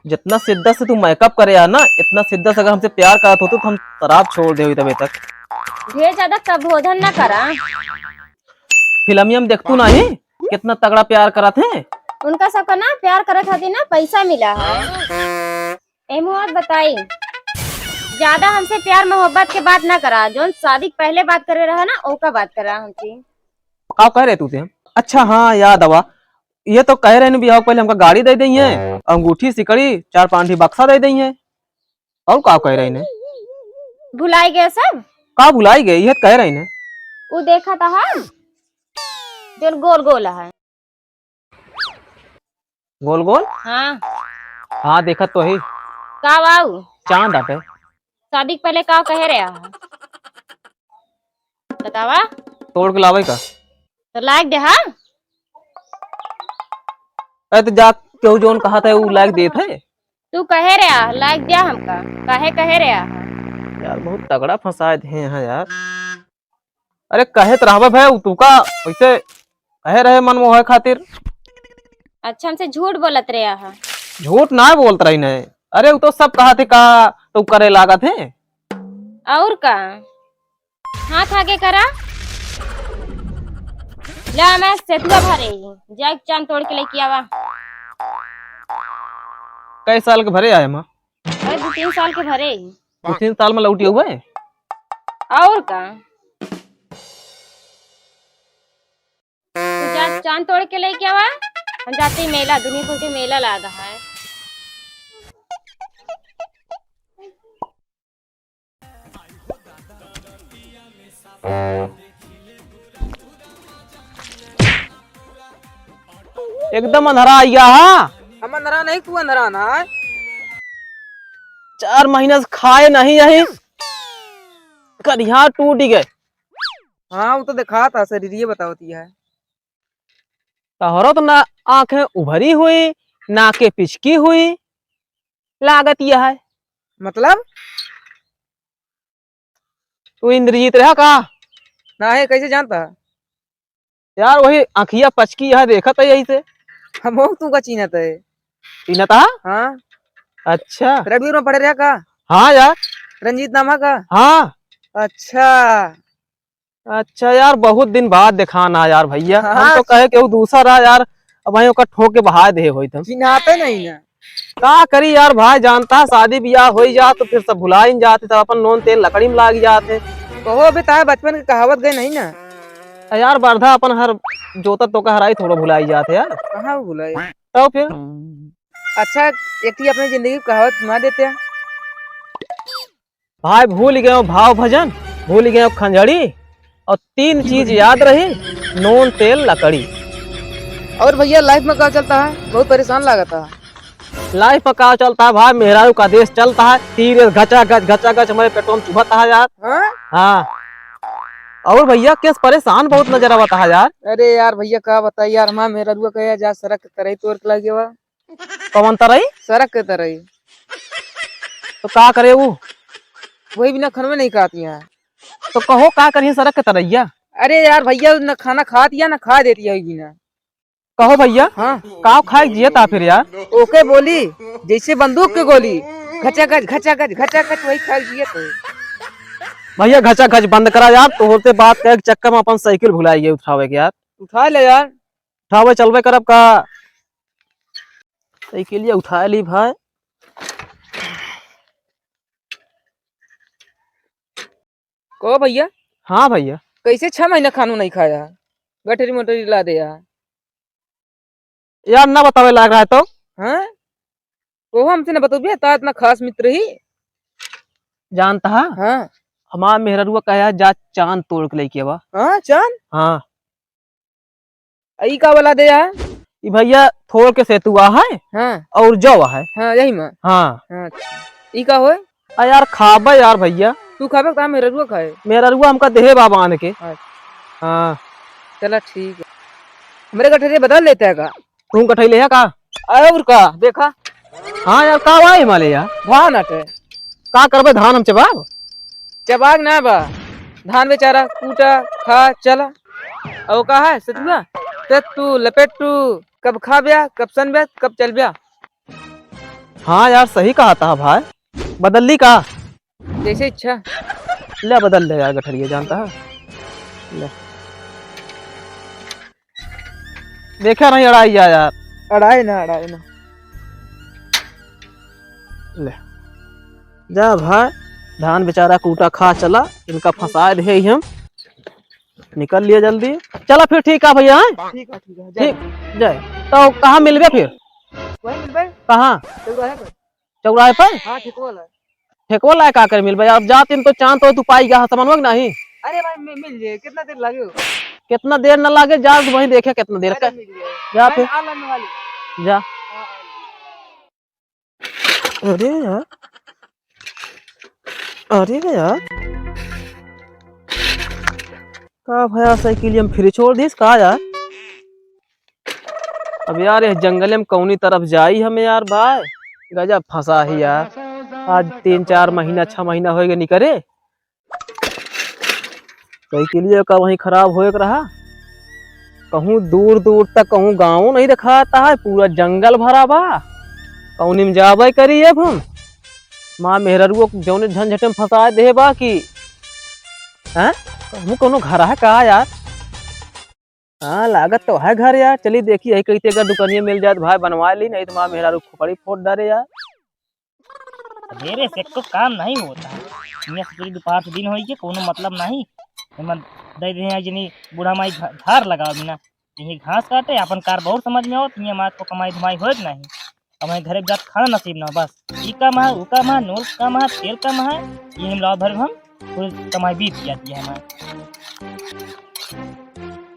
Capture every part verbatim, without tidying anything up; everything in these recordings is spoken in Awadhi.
जितना शिद्दत से तू मेकअप करे आ ना, इतना शिद्दत से अगर हमसे प्यार करत होतू तो हम शराब छोड़ दे होई तबे तक। ढेर ज्यादा का भोजन ना करा। फिल्मिया में देखतू नहीं कितना तगड़ा प्यार करत है। उनका सबका ना प्यार करे खातिर ना पैसा मिला है। ए मुआ बताई, ज्यादा हमसे प्यार मोहब्बत के बात ना करा, जौन शादी के पहले बात करे रहा ना, ओका बात करा हमसे। का कह रहे तू ते? अच्छा हाँ, याद आवा, ये तो कह रहे हैं बियाह के पहले हमका गाड़ी दे देइहैं, अंगूठी, सिकड़ी, चार पाँच ठी बक्सा दे देइहैं। और का कह रहे हैं? भुलाई गए सब? का भुलाई गए? ये तो कह रहे हैं। वो देखा था हम, जौन गोल गोल है। गोल गोल? हाँ। हाँ, देखत तो ही। का बाऊ? चांद आटे। शादी के पहले का कहे रहे आहा? बतावा। तोड़ के लावे का? तो लायक दे, हाँ? अरे तो जा, केहू जौन कहा था, वो लायक देत है। तू कहे रहे आहा, लायक दिया हमका। काहे कहे रहे आहा? यार, बहुत तगड़ा फंसाए दे हैं यहाँ यार। अरे कहे त रहबे भाई, उ तुका वैसे कहे रहे मन मोहे खातिर। अच्छा, हमसे झूठ बोलत रहे आहा। झूठ ना बोलत रही ने। अरे उ तो सब कहा थे का तू करे लागत है। और का? हाथ आगे करा। ला मैं सेतुआ भरे ही। जा चांद तोड़ के लेके आवा। कई साल के भरे आए माँ? अरे दो तीन साल के भरे ही। दो तीन साल में लौटी हुए। और का? तू जा चांद तोड़ के लेके आवा। हम जाते ही मेला, दुनियापुर के मेला लागा है। एकदम अंधरा आइया हा। हम अंधरा नहीं, तू अंधरा ना है। चार महीना से खाए नहीं यही, करिहा टूट गए। हाँ, वो तो देखा था, शरीरिये बतावती है। तोहरो तो ना आंखें उभरी हुई, ना के पिचकी हुई, लागत यह है। मतलब? तू इंद्रजीत रहा का? ना है, कैसे जानता? यार, वही आँखिया पचकी है, देखत है यही से। हम हो, तू का चीन्हत है? चीन्हत है? हाँ। अच्छा। रघुवीर में पढ़े रहा का? हाँ यार। रंजीत नामा का? हाँ। अच्छा। अच्छा यार, बहुत दिन बाद देखान आ यार भैया। हाँ। हम तो कहे कि वो दूसरा रहा यार, अब वहीं ओकर ठोक के बहाय दे होई तब। चिन्हाते नहीं ना। का करी यार भाई, जानता है शादी ब्याह होई जा तो फिर सब भुलाइन जाते, सब अपन नून तेल लकड़ी में लाग जाते। कहो अबे ताए बचपन के कहावत गए नहीं ना। अ यार बरधा अपन हर जोतत तो का हराई थोड़ो भुलाई जाते यार। कहाँ भुलाई? तो फिर? अच्छा, एक ही अपनी जिंदगी की कहावत सुना देते हैं। भाई भूल गयो भाव भजन, भूल गयो खंजड़ी, और तीन चीज याद रही, नून तेल लकड़ी। और भैया life में का चलता है? बहुत परेशान लागत है। Life में का चलता है भाई, मेहरारू का देश चलता है, तीर घचा घच घचा घच हमारे पेटों में चुभता है यार। हाँ? हाँ। और भैया केस परेशान बहुत नजर आवता है यार। अरे यार भैया का बताई यार, हमार मेहरारू का यार जा सड़क के तरई तोड़ के लगे बा। कौन तरई? सड़क के तरई। तो का करे वो? वही बिना खाना नहीं खाती है। तो कहो का करिए सड़क के तरैया? अरे यार भैया, न खाना खाती है, न खाए देती है बिना। कहो भैया, हाँ। का खाए जिए ता फिर यार? ओके बोली, जैसे बंदूक के गोली, घचाघच, घचाघच, घचाघच, वही खाए जिए तो। भैया घचाघच बंद करा यार, तोहर से बात करे के चक्कर में अपन साइकिल भुलाइए उठावे के यार। उठा ले यार। उठावे चलबे करब का? साइकिलिया उठा ली भाई। को भैया? हाँ भैया। कैसे छह महीना खानू नहीं खाया? गठरी मोटरी ला दे यार। यार ना बतावे लाग रहा है तो। हाँ? को हमसे ना बतौबिया, ता इतना खास मित्र ही। जानता है? हाँ। हमार मेहररुआ कहा जा चांद तोड़ के लेके आवा। हाँ, चांद? हाँ। आ, ई का वाला दे यार? ई भैया थोड़ के सेतुआ है हाँ। और जौ है। हाँ, यही में। हाँ। हाँ, अच्छा। ई का होए? आ यार खाबे यार भैया। तू खाबे का मेहररुआ खाए? मेहररुआ हमका देहे बा बांध के। अच्छा। हाँ। चला ठीक है। हमरे गठरिया बदल लेते हैं का? तू गठरी ले है का? और का? देखा। हाँ यार, का भाई हिमालय यार? धान अटे। का करबे धान हम चबाब? चबाग ना बा। धान बेचारा कूटा, खा, चला। और का है, सतुआ? ते तू लपेट तू, कब खा ब्या, कब सन ब्या, कब चल ब्या? हाँ यार, सही कहा था भाई। बदल ली का? जैसे इच्छा। ले बदल ले यार गठरिया, जानता है। ले। देखा नहीं अड़ाई या यार। अड़ाई ना, अड़ाई ना। ले। जा भाई, धान बेचारा कूटा खा चला, इनका फंसाए दे ही हम। निकल लिया जल्दी। चला फिर, ठीक है भैया, हैं? ठीक है, ठीक है, ठीक, जय। तो कहाँ मिलबे फिर? वहीं मिलबे। कहाँ? चौराहे पर। चौराहे पर? हाँ, ठेकवा ला। ठेकवा ला का करे मिलबे? अब जात दिन तो चांद तो तू पाई गया, समझ में नहीं? अरे भाई, मि-, मिल जाए, कितना देर लागे हो? कितना देर ना लागे, जा वहीं देखे कितना देर अरे का। मिल जाए। जा भाई, फिर। आ लाने वाली। जा। हाँ, आ। अरे यार, अरे यार, का भया साइकिल हम फ्री छोड़ दीस का यार? अब यार, यह जंगले में कौनी तरफ जाई हम यार भाई, गजब फंसा ही यार। आज तीन चार महीना, छह महीना होए गए निकरे, कई के लिए का वहीं खराब होए के रहा। कहूँ दूर दूर तक कहूँ गाँव नहीं दिखाता है, पूरा जंगल भरा बा। कौनी में जाबे करी अब हम? माँ मेहररुओ जौने झंझट में फंसाए दे बा कि, हैं? कहूँ कोनो घर है का यार? हाँ, लागत तो है घर यार। चली देखी, यही कहीं ते अगर दुकानिया मिल जाए तो भाई बनवा ली, नहीं तो माँ मेहरारू खोपड़ी फोड़ डारे यार। सवेरे से एको काम नहीं होता है। इन्हें से पूरी दोपहर से दिन होई के कोनो मतलब नहीं। एमन दे दे हैं जनी बूढ़ा माई घ-, धार लगाओ बिना। यही घास काटे, अपन कार बहुत समझ में आवत, इन्हें मार को कमाई धमाई होए के नहीं। अब हमें घरे जात खाना नसीब ना, बस। ई काम है, ऊ काम है, नून काम है, तेल काम है, ये हम लाओ भर हम पूरी कमाई बीत जाती है हमारी।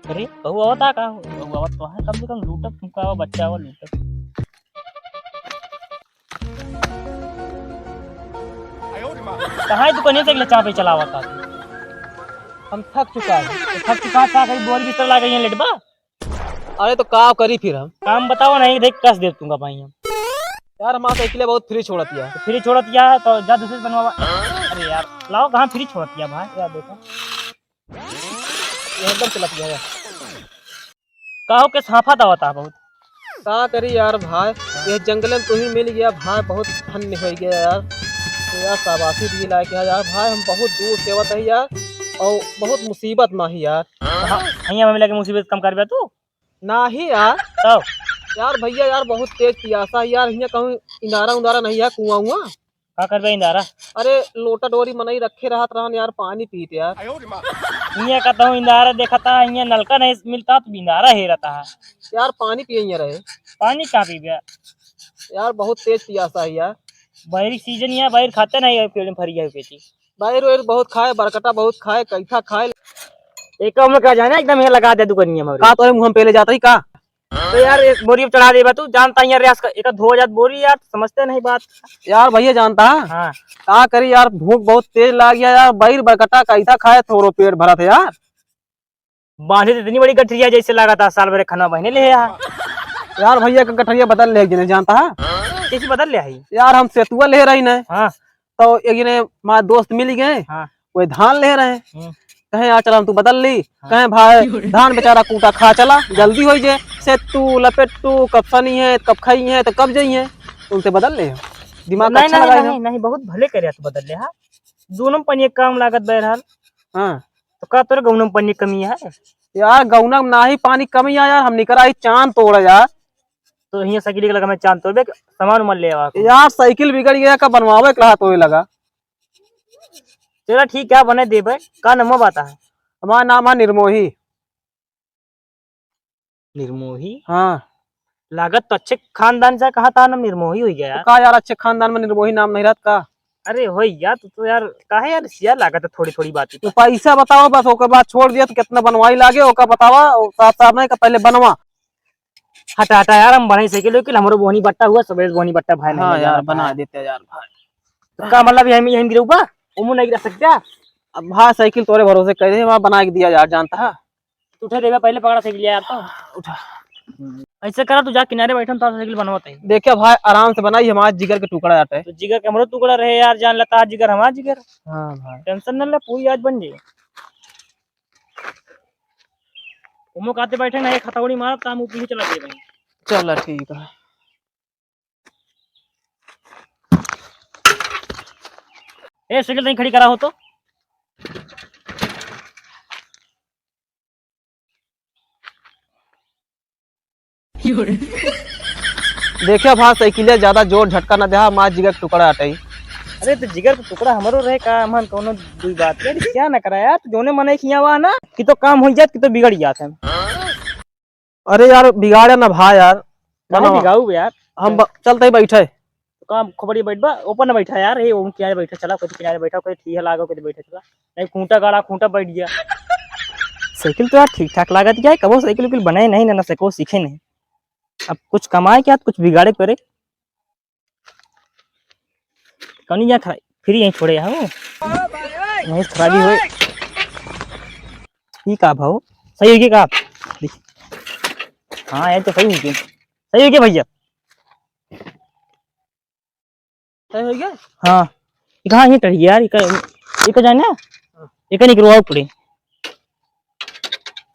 अरे, बहू आवता का हो? बहू आवत तो है, कम से कम लूटब, तुमका आवा, बच्चा आवा, लूटब। कहाँ है दुकानिया से अगला चाबी चलावा था? हम थक चुका है। तो थक चुका है, का करी, बोरी बिस्तर ला गई है, लेटबा? अरे तो का करी फिर हम? काम बतावा नहीं, देख कस दे तुमका भाई हम। यार, हमारा साइकिल बहुत फ्री छोड़त है। तो फ्री छोड़त है, तो जा दूसरे से बनवावा। अरे यार, लाओ, कहाँ फ्री छोड़त है भाई? यार देखो। ये एकदम चलत गया यार। का हो के साफा दावत आ बहुत? का करी यार भाई, ये जंगल में तू ही मिल गया भाई, बहुत धन्य हो गया यार। तो यार शाबाशी दी लायक है यार भाई, हम बहुत दूर से आवत है यार, और बहुत मुसीबत में ही यार। हाँ, हियाँ में मिला के मुसीबत कम कर दिया तू? नाही यार। तब? यार भैया यार, बहुत तेज पियासा है यार, हियाँ कहूँ इनारा उनारा नहीं है, कुआं उआं? का करबे इंदारा? अरे, लोटा डोरी मनई रखे रहत रहन यार, पानी पीत यार। इहाँ कहता हूँ इंदारा देखता, इहाँ नलका नहीं मिलता तो इंदारा हेरता है। यार, पानी पिए यहाँ रहे। पानी का पीबे? यार, बहुत तेज पियासा है यार। बैरी सीजन यहाँ, बैर खाते नहीं है, पेड़ में फरी है पेटी। बैर वैर बहुत खाए, बरकटा बहुत खाए, कैथा खाए। एक हम का जाने, एकदम ये लगा दे दुकानिया में। का तोरे मुँह में पहले जाता ही का? तो यार, एक बोरी पे चढ़ा देबा तू, जानता ही यार, रियास का, एक धो जात बोरी यार, समझते नहीं बात। यार भैया जानता है? हाँ। का करी यार, भूख बहुत तेज लाग गया यार, बैर बरकटा कैथा खाए, थोड़ो पेट भरत है यार। बांधे तो इतनी बड़ी गठरिया जैसे लगा था, साल भर खाना बहने ले यार। यार भैया का गठरिया बदल ले, जिन्हें जानता है? कैसे बदल ले आई? यार हम सेतुआ ले रही न। हाँ। तो एक जने हमारे दोस्त मिल गए, हाँ। वही धान ले रहे। हम्म। कहे, "यार, चला, हम तू बदल ली।" हाँ। कहे, "भाई, धान बेचारा कूटा खा चला, जल्दी होई जे। सेत्तू, लपेट्टू, कब सनी है, कब खाई है, तो कब जाई है?" उनसे बदल ले। दिमाग नहीं, अच्छा नहीं, लगा नहीं, इधर। नहीं, बहुत भले करे तू बदल ले, हाँ। दोनों पनिया काम लागत बहरहाल। हाँ। तो का तोरे गौनम पनिया कमी है? यार, गौनम नाही पानी कमी है यार, हम निकरा ही चांद तोड़ा यार। तो हियाँ साइकिल के लगा मैं चांद तोड़बे, सामान उमान ले आवा। यार, साइकिल बिगड़ गया, का बनवावे के रहा तोरे लगा। चला ठीक है, बने देबे। का नाम बता है? हमारा नाम है निर्मोही। निर्मोही? हाँ। लागत तो अच्छे खानदान से कहा था, नाम निर्मोही हो गया तो यार। का यार, अच्छे खानदान में निर्मोही नाम नहीं रहत का? अरे हो यार, तू तो यार, काहे यार, सिया लागत है थोड़ी थोड़ी बात तो पे। पैसा बतावा बस, ओकर बाद छोड़ दिया तो कितना बनवाई लागे, ओका बतावा, और साफ साफ नहीं का पहले बनवा। हटा, हटा यार, हम बनाई साइकिल वाइकिल, हमरो बोहनी बट्टा हुआ, सबेरे बोहनी बट्टा भाई नहीं हाँ मिला यार, रहता बना है। देते यार भाई। तो का मतलब, यहीं, यहीं गिरऊबा? ओमो नहीं गिरा सकता? अब भाई, साइकिल तोरे भरोसे कह दे, वहाँ बना के दिया यार, जानता है। तू उठे देबे, पहले पकड़ा साइकिल यार तो। उठा। ऐसे करा, तू जा किनारे बैठा, हम तोर साइकिल बनवाते हैं। देखिए भाई, आराम से बनाई, हमारे जिगर के टुकड़ा आटे। तो जिगर के हमरो टुकड़ा रहे यार, जान लेता है जिगर, हमारा जिगर। हाँ भाई। टेंशन न ले, पूरी आज बन जाए। ओमो काते बैठे ना, एक हथौड़ी मारब, त हम ऊ पीछे चला देबे। चला, ठीक है। ए, साइकिल तहीं खड़ी करा हो तो। देखिया भा, साइकिलिया ज्यादा जोर झटका ना देहा, मार जिगर के टुकड़ा अटई। अरे तो जिगर के टुकड़ा हमरो रहे का, मन कौनो दुई बात के क्या ना करा यार, तो जोने मने खिया हुआ ना कि तो काम हो जात कि तो बिगड़ जात है। अरे यार, बिगाड़े ना भा यार। काहे बनावा। बिगाऊ बे यार? हम ब-, चलते ही बैठे। तो काम खबरी बैठ बा, ऊपर ना बैठा यार, ये उनके यहाँ बैठा, चला, कोई किनारे बैठा, कोई ठीक है, लागो, कोई बैठा, चला। नहीं, खूंटा गाड़ा, खूंटा बैठ गया। साइकिल तो यार ठीक ठाक लागत है, कबो साइकिल उकिल बनाए नहीं ना, ना सको, सीखे नहीं। अब कुछ कमाए क्या, कुछ बिगाड़े करे। कौनी जा खराई, फिर यहीं छोड़े हो। नहीं खराबी हो। ई का भाव? सही हो गया का? हाँ, ये तो सही हो गया। सही हो गया भैया। सही हो गया? हाँ। ये कहाँ ये टरी यार? ये का, ये का जाए ना? ये का निकलवाओ पड़े।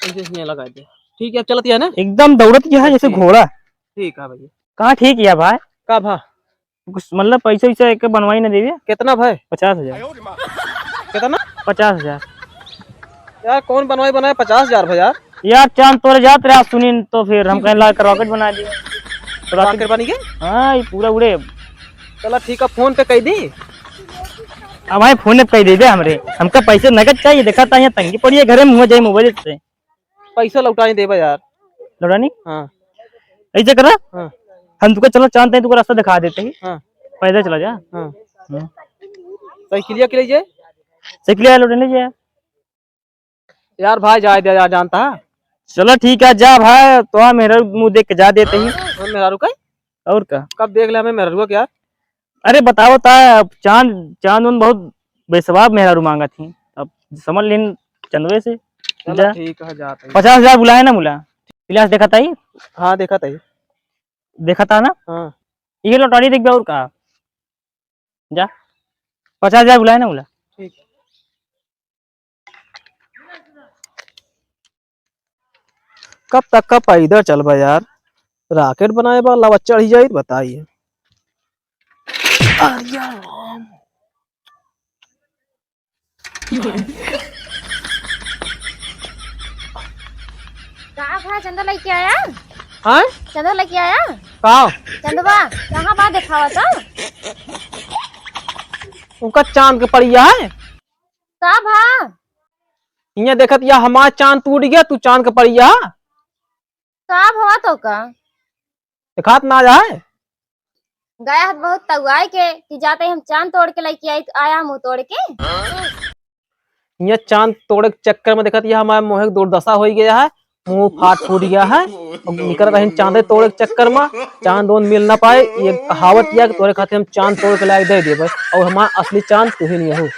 ऐसे इसमें लगा दे। ठीक है, चलती है ना? एकदम दौड़त गया है जैसे ठीक। घोड़ा। ठीक है भैया। कहाँ ठीक है भाई? का भा? कुछ मतलब पैसा वैसा एक बनवाई ना देवे? कितना भाई? पचास हजार। कितना? पचास हजार। यार कौन बनवाई बनाए पचास हजार भाई यार? यार चांद तोड़े जात रहा सुनीन तो फिर हम कहें ला के रॉकेट बना दिए। तो रॉकेट रॉकेट बन गए? हाँ, ये पूरा उड़े। चला ठीक है, फोन पे कह दी। अब भाई फोन पे कह दे दे हमरे, हमका पैसे नगद चाहिए, देखा था यहाँ तंगी पड़ी है घरे, मुँह जाए मोबाइल से। पैसा लौटाई देबा यार। लौटानी? हाँ। ऐसे करा? हाँ। हम तुका चलो चांद तक तुका रास्ता दिखा देते ही। हाँ। पैदल चला जा। हाँ। हाँ। साइकिलिया के ले जाए? साइकिलिया लौटाने जाए। यार भाई जाए दे, जा जानता है। चलो ठीक है, जा भाई, तो मेरा मुँह देख के जा देते ही। हाँ, मेहरारू का? और का? कब देख ले हमें मेहरारू का यार? अरे बताओ ता, अब चांद, चांद उन बहुत बेसवाब मेहरारू मांगत ही। अब समझ लेन चंदवे से। चलो जा। ठीक है, जाते हैं। पचास हजार बुलाए ना मुला। इलास देखा ताई? हाँ, देखा ताई। देखा था ना? हाँ। ये लौटारी देख बे और का? जा। पचास हजार बुलाए ना मुला। ठीक। कब तक का पैदल चलबा यार? रॉकेट बनाए बा, लावा चढ़ी जाई, बताइए। अरे यार। का भा, चंदा लेके आया? हाँ? चंदा लेके आया? का? चंदवा, कहाँ बा देखावा तो? उनका चांद के पड़िया है। का भा? इहाँ देखत या हमार चांद टूट गया, तू चांद के पड़िया। का भवा तो का? देखात ना जाए? गया है बहुत तउआए के कि जाते ही हम चांद तोड़ के लेके आई, आया मुँह तोड़ के। ये चांद तोड़े के चक्कर में देखत ये हमारे मोहे के दुर्दशा हो गया है, मुँह फाट फूट गया है। अब निकलत रही चांदे तोड़े के चक्कर में, चांद ओंद मिल ना पाए। ये कहावत किया कि तोरे खातिर हम चांद तोड़ के लाके दे देबे, और हमार असली चांद तू ही नहीं हो।